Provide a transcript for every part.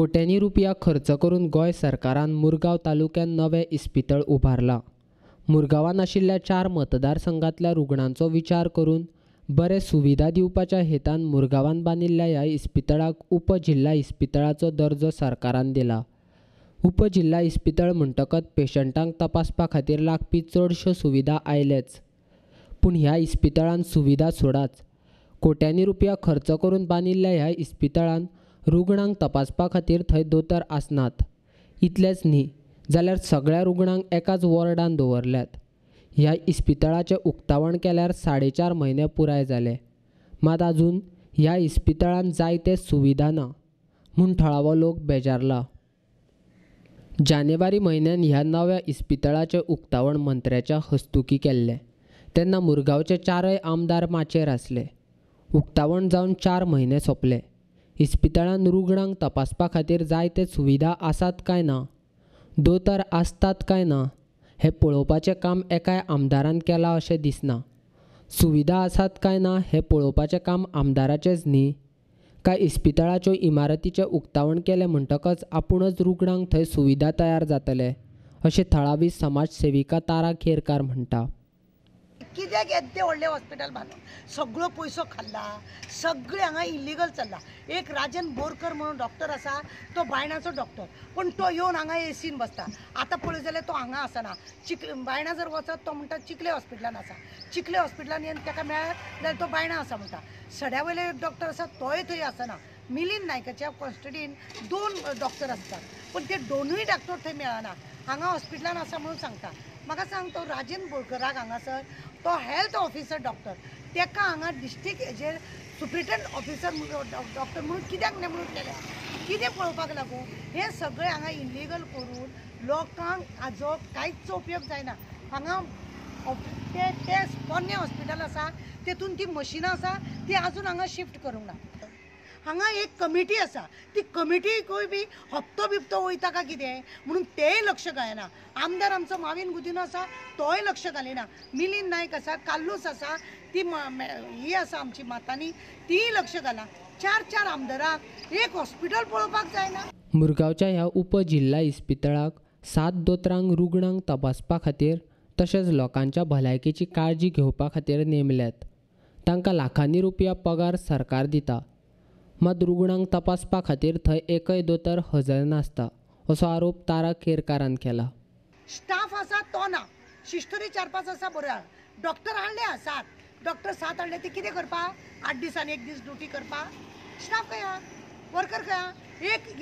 कोट्यांनी रुपया खर्च करून गोंय सरकारान मुरगांव तालुक्यांत नवें इस्पितळ उबारलां. मुरगांवान आशिल्ल्या 4 मतदारसंघांतल्या रुग्णांचो विचार करून बरे सुविधा दिवपाच्या हेतान मुरगांवान बांदिल्ल्या ह्या इस्पितळाक उप जिल्हा इस्पितळाचो दर्जो सरकारान दिला. उप जिल्हा इस्पितळ म्हणटकच पेशंटांक तपासपा खातीर लागपी चडश्यो सुविधा आयलेच, पूण ह्या इस्पितळान सुविधा सोडाच, कोट्यांनी रुपया खर्च करून बांदिल्ल्या ह्या इस्पितळान रुग्णांक तपासपा खातीर थंय दोतोर आसनात. इतलेंच न्ही जाल्यार सगळ्या रुग्णांक एकाच वॉर्डान दवरल्यात. ह्या इस्पितळाचें उक्तावण केल्यार 4.5 म्हयने पुराय जाले, मात आजून ह्या इस्पितळान जायते सुविधा ना म्हूण थळावो लोक बेजारला. जानेवारी म्हयन्यान ह्या नव्या इस्पितळाचें उक्तावण मंत्र्याच्या हस्तुकी केल्लें तेन्ना मुरगांवचे 4 आमदार माचयेर आसले. उक्तावण जावन 4 म्हयने सोंपले. इस्पितळान रुग्णांक तपासपा खातीर जायते सुविधा आसात काय ना, दोतोर आसतात काय ना हें पळोवपाचें काम एकाय आमदारान केलां अशें दिसना. सुविधा आसात काय ना हें पळोवपाचें काम आमदाराचेंच न्ही काय इस्पितळाच्यो इमारतीचें उक्तावण केलें म्हणटकच आपूणच रुग्णांक थंय सुविधा तयार जातले अशें थळावी समाजसेविका तारा खेरकार म्हणटा. कित्याक येद्दें व्हडलें हॉस्पिटल बांदून सगळो पयसो खाल्ला, सगळें हांगा इलिगल चल्ला. एक राजन बोरकर म्हणून डॉक्टर आसा, तो बायणाचो डॉक्टर, पूण तो येवन हांगा एसीन बसता. आतां पळय जाल्यार तो हांगा आसना. बायणा जर वचत तो म्हणटा चिखले हॉस्पिटलान आसा, चिखले हॉस्पिटलान येवन ताका मेळत जाल्यार तो बायणा आसा म्हणटा. सड्या वयलो एक डॉक्टर आसा तोय थंय आसना. मिलिंद नायकाच्या कॉन्स्टिट्युएंट 2 डॉक्टर आसतात, पूण ते 2 डॉक्टर थंय मेळना. हांगा हॉस्पिटलान आसा म्हणून सांगता. म्हाका सांग, तो राजेंद्र बोरकराक हांगासर तो हेल्थ ऑफिसर डॉक्टर, ताका हांगा डिस्ट्रिक्ट हेजेर सुप्रिटेंडंट ऑफिसर डॉक्टर म्हणून कित्याक नेमणूक केल्या, कितें पळोवपाक लागून हें सगळें हांगा इलिगल करून लोकांक हाजो कांयच उपयोग जायना. हांगा ते पोन्नें हॉस्पिटल आसा, तेतून ती मशिनां आसा ती आजून हांगा शिफ्ट करूंक ना. हांगा एक कमिटी आसा, ती कमिटीकूय बी हप्तो बिप्तो वयता काय कितें म्हणून तेय लक्ष घालना. आमदार आमचो माविन गुदिनो आसा तोय लक्ष घालिना. मिलिंद नायक आसा, कार्लूस आसा, ती ही आसा आमची मातानी, तीय लक्ष घालना. 4-4 आमदारांक एक हॉस्पिटल पळोवपाक जायना. मुरगांवच्या ह्या उप जिल्हा इस्पितळाक 7 दोतोरांक रुग्णांक तपासपा खातीर तशेंच लोकांच्या भलायकेची काळजी घेवपा खातीर नेमल्यात. तांकां लाखांनी रुपया पगार सरकार दिता, मात रुग्णांक तपासपा खातीर थंय एकय दोतोर हजर नासता असो आरोप तारा केरकारान केला. स्टाफ आसा तो ना, सिस्टरी 4-5 आसा बऱ्यो, डॉक्टर हाडले 7 डॉक्टर 7 हाडले, ते कितें करपाक 8 दिसांनी 1 दीस ड्युटी करपाक. स्टाफ खंय आहा, वर्कर खंय आहा?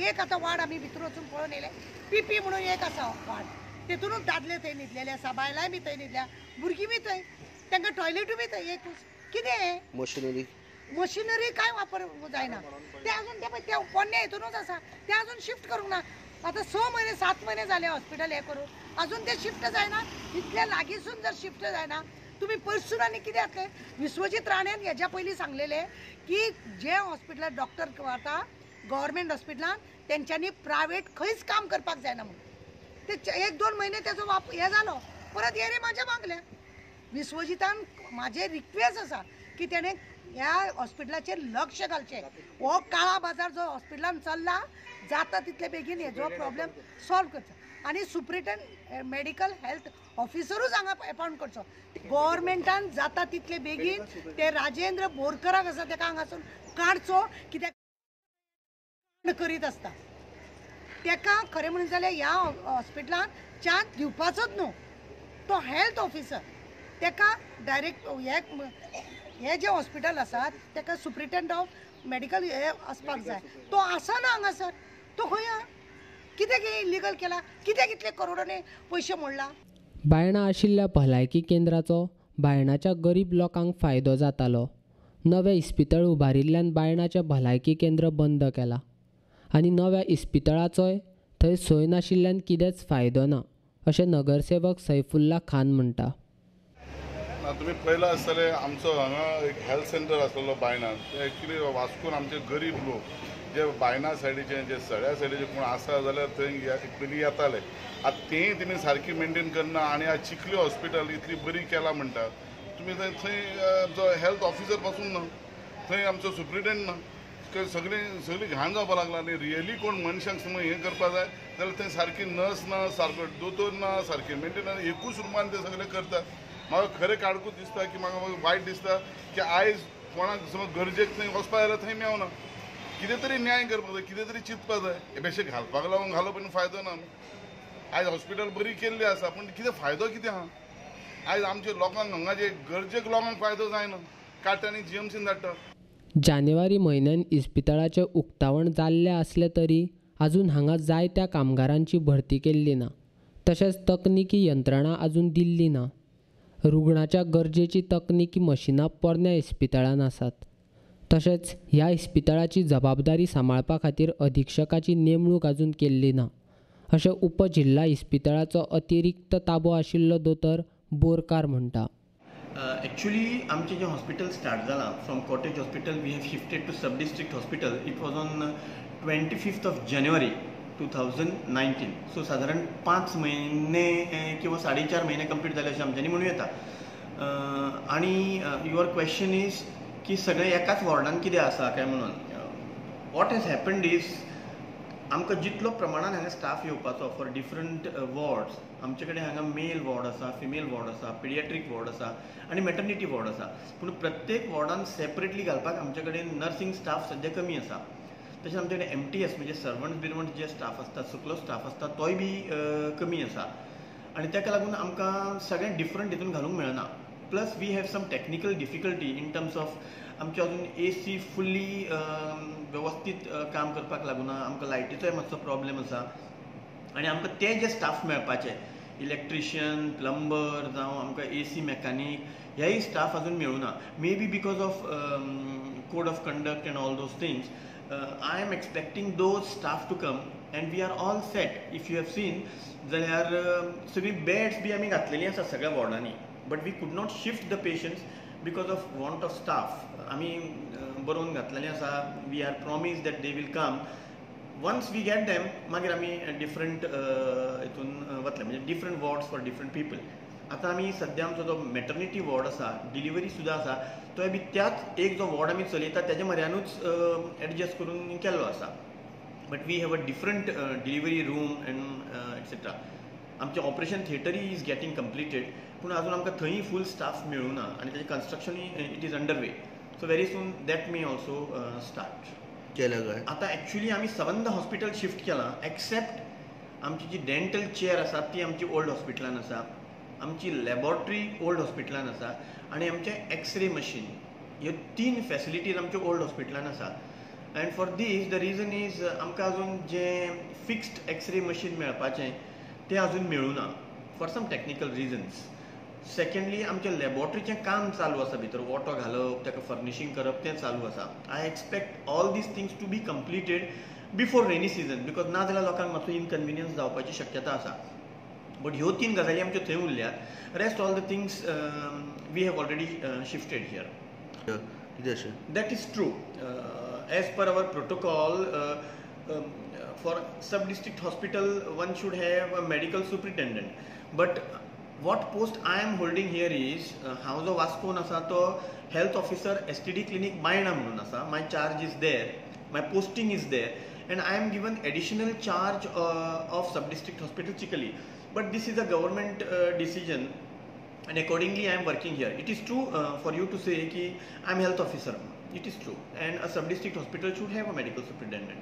एक आतां वार्ड आमी भितर वचून पळोवन येयले, पीपी म्हणून एक आसा वार्ड, तेतूनच दादले थंय न्हिदलेले आसा, बायलांय बी थंय न्हिदल्या, भुरगीं बी थंय, तांकां टॉयलेटूय बी थंय एकूच. कितें मशिनरी कांय वापर जायना. ते अजून ते पळय ते पोन्ने हितूनच आसा, ते अजून शिफ्ट करूंक ना. आतां 6 म्हयने 7 म्हयने जाले हॉस्पिटल हें करून अजून ते शिफ्ट जायना. इतल्या लागींसून जर शिफ्ट जायना तुमी पयसून आनी कितें जातलें. विश्वजीत राणेन हेज्या पयलीं सांगलेलें की जे हॉस्पिटलान डॉक्टर वता गव्हर्मेंट हॉस्पिटलान तेंच्यांनी प्रायवेट खंयच काम करपाक जायना म्हणून. ते 1-2 म्हयने तेजो वाप हें जालो, परत हे रे म्हाज्या मागलें. विश्वजितान म्हाजें रिक्वेस्ट आसा की तेणें ह्या हॉस्पिटलाचेर लक्ष घालचें. हो काळा बाजार जो हॉस्पिटलान चल्ला जाता तितले बेगीन हेजो प्रॉब्लेम सॉल्व करचो आनी सुप्रिटेंडंट मेडिकल हेल्थ ऑफिसरूच हांगा एपॉयंट करचो. गव्हर्मेंटान जाता तितले बेगीन ते राजेंद्र बोरकराक आसा तेका हांगासून काडचो, कित्याक करीत आसता तेका. खरें म्हणून जाल्यार ह्या हॉस्पिटलान चान्स दिवपाचोच न्हू. तो हेल्थ ऑफिसर तेका डायरेक्ट हे जे हॉस्पिटल आसा तेका सुप्रिटेंडंट ऑफ मेडिकल हे आसपाक जाय, तो आसा ना हांगासर, तो खंय आहा? कित्याक हें इलिगल केला, कित्याक इतले करोडांनी पयशे मोडला? बायणा आशिल्ल्या भलायकी केंद्राचो बायणाच्या गरीब लोकांक फायदो जातालो. नवें इस्पितळ उबारिल्ल्यान बायणाचें भलायकी केंद्र बंद केलां आनी नव्या इस्पितळाचोय थंय सोय नाशिल्ल्यान कितेंच फायदो ना अशें नगरसेवक सैफुल्ला खान म्हणटा. तुमी पळयलां आसतलें आमचो हांगा एक हेल्थ सेंटर आसलेलो बायणान, ते एक्चुली वास्कोन आमचे गरीब लोक जे बायणा सायडीचे जे सड्या सायडीचे कोण आसा जाल्यार थंय पयलीं येताले. आतां तेंय तेमी सारकी मेनटेन करना आनी आज चिखली हॉस्पिटल इतली बरी केला म्हणटा तुमी, थंय आमचो हेल्थ ऑफिसर पासून ना, थंय आमचो सुप्रिटेंडंट ना. सगळीं सगळीं घाण जावपाक लागला. आनी रियली कोण मनशांक समज हें करपाक जाय जाल्यार थंय सारकी नर्स ना, सारको दोतोर ना, सारकें मेंटेनन्स, एकूच रुमान ते सगळें करतात. म्हाका खरें काडकूच दिसता की म्हाका वायट दिसता की आयज कोणाक समज गरजेक थंय वचपाक जाल्यार थंय मेवना. कितें तरी न्याय करपाक जाय, कितें तरी चिंतपाक जाय. हे बेशे घालपाक लागून घालप आनी फायदो ना. आयज हॉस्पिटल बरी केल्ली आसा पूण कितें फायदो कितें आहा? आयज आमच्या लोकांक हांगा जे गरजेक लोकांक फायदो जायना, काडटा आनी जीएमसीन धाडटा. जानेवारी म्हयन्यान इस्पितळाचें उक्तावण जाल्लें आसलें तरी आजून हांगा जायत्या कामगारांची भरती केल्ली ना. तशेंच तकनिकी यंत्रणा आजून दिल्ली ना. रुग्णाच्या गरजेची तकनिकी मशिनां पोरण्या इस्पितळान आसात. तशेंच ह्या इस्पितळाची जबाबदारी सांबाळपा खातीर अधिक्षकाची नेमणूक आजून केल्ली ना, अशें उपजिल्हा इस्पितळाचो अतिरिक्त ताबो आशिल्लो दोतोर बोरकार म्हणटा. एक्चुअली आमचें जें हॉस्पिटल स्टार्ट जालां from cottage hospital we have shifted to sub district hospital. It was on 25th of January 2019. So सादारण 5 म्हयने किंवा 4.5 म्हयने कंप्लीट जाले अशें आमच्यांनी म्हणूं येता. आनी your question is की सगळें एकाच वॉर्डान कितें आसा काय म्हणून. What has happened is आमकां जितलो प्रमाणान हांगा स्टाफ येवपाचो फॉर डिफरंट वॉर्ड्स, आमचे कडेन हांगा मेल वॉर्ड आसा, फिमेल वॉर्ड आसा, पिडियाट्रीक वॉर्ड आसा आनी मॅटर्निटी वॉर्ड आसा. पूण प्रत्येक वॉर्डान सेपरेटली घालपाक आमचे कडेन नर्सिंग स्टाफ सद्या कमी आसा. तशेंच आमचे कडेन एमटीएस म्हणजे सर्वंट बिरवंट जे स्टाफ आसता, सुकलो स्टाफ आसता तोय बी कमी आसा आनी ताका लागून आमकां सगळें डिफरंट हितून घालूंक मेळना. Plus we have some technical difficulty in terms of आमचे अजून ए सी फुल्ली वेवस्थीत काम करपाक लागूना, आमकां लायटीचोय मातसो प्रॉब्लेम आसा आनी आमकां ते जे स्टाफ मेळपाचे इलेक्ट्रिशियन, प्लंबर जावं आमकां ए सी मॅकानीक हेय स्टाफ अजून मेळुना. May be because of code of conduct and all those things I am expecting those staff to come and we are all set. If you have seen जाल्यार सगळीं beds बी आमी घातलेलीं आसा सगळ्या वॉर्डांनी, but we could not shift the patients because of want of staff. आमी बरोवन घातलेलें आसा, we are promise that they will come. Once we get them मागीर आमी डिफरंट हितून वतले, म्हणजे different wards for different people. आतां आमी सद्या आमचो जो मॅटर्निटी वॉर्ड आसा, डिलिव्हरी सुद्दां आसा, तोय बी त्याच एक जो वॉर्ड आमी चलयता तेज्या म्हऱ्यानूच एडजस्ट करून केल्लो आसा. But we have a different delivery room and etcetera. आमचें ऑपरेशन थिएटरूय is getting completed, पूण अजून आमकां थंय फूल स्टाफ मेळूना आनी तेजें कन्स्ट्रक्शनूय it is under way. So very soon that may also start. केल्या काय आतां एक्चुअली आमी सबंद हॉस्पिटल शिफ्ट केलां, एक्सेप्ट आमची जी डेंटल चेअर आसा ती आमची ओल्ड हॉस्पिटलान आसा, आमची लॅबोरेटरी ओल्ड हॉस्पिटलान आसा आनी आमचें एक्सरे मशीन, ह्यो 3 फॅसिलिटीज आमच्यो ओल्ड हॉस्पिटलान आसा. And for these the reason is आमकां अजून जें फिक्स्ड एक्सरे मशीन मेळपाचें तें अजून मेळुना for some technical reasons. Secondly आमच्या लॅबोरेटरीचें काम चालू आसा, भितर ओटो घालप, ताका फर्निशींग करप तें चालू आसा. I expect all these things to be completed before rainy season because ना जाल्यार लोकांक मातसो इनकन्विनियन्स जावपाची शक्यता आसा. बट ह्यो 3 गजाली आमच्यो थंय उरल्यात, rest all the things we have already shifted here. कितें अशें? That is true. As per our protocol for sub district hospital one should have a medical superintendent, but what post I am holding here is हांव जो वास्कोन आसा तो health officer S T D clinic Baina म्हणून आसा. My charge is there, my posting is there and I am given additional charge of sub district hospital Chikhali. But this is a government decision and accordingly I am working here. It is true for you to say ki I am health officer. It is true, and a sub district hospital should have a medical superintendent.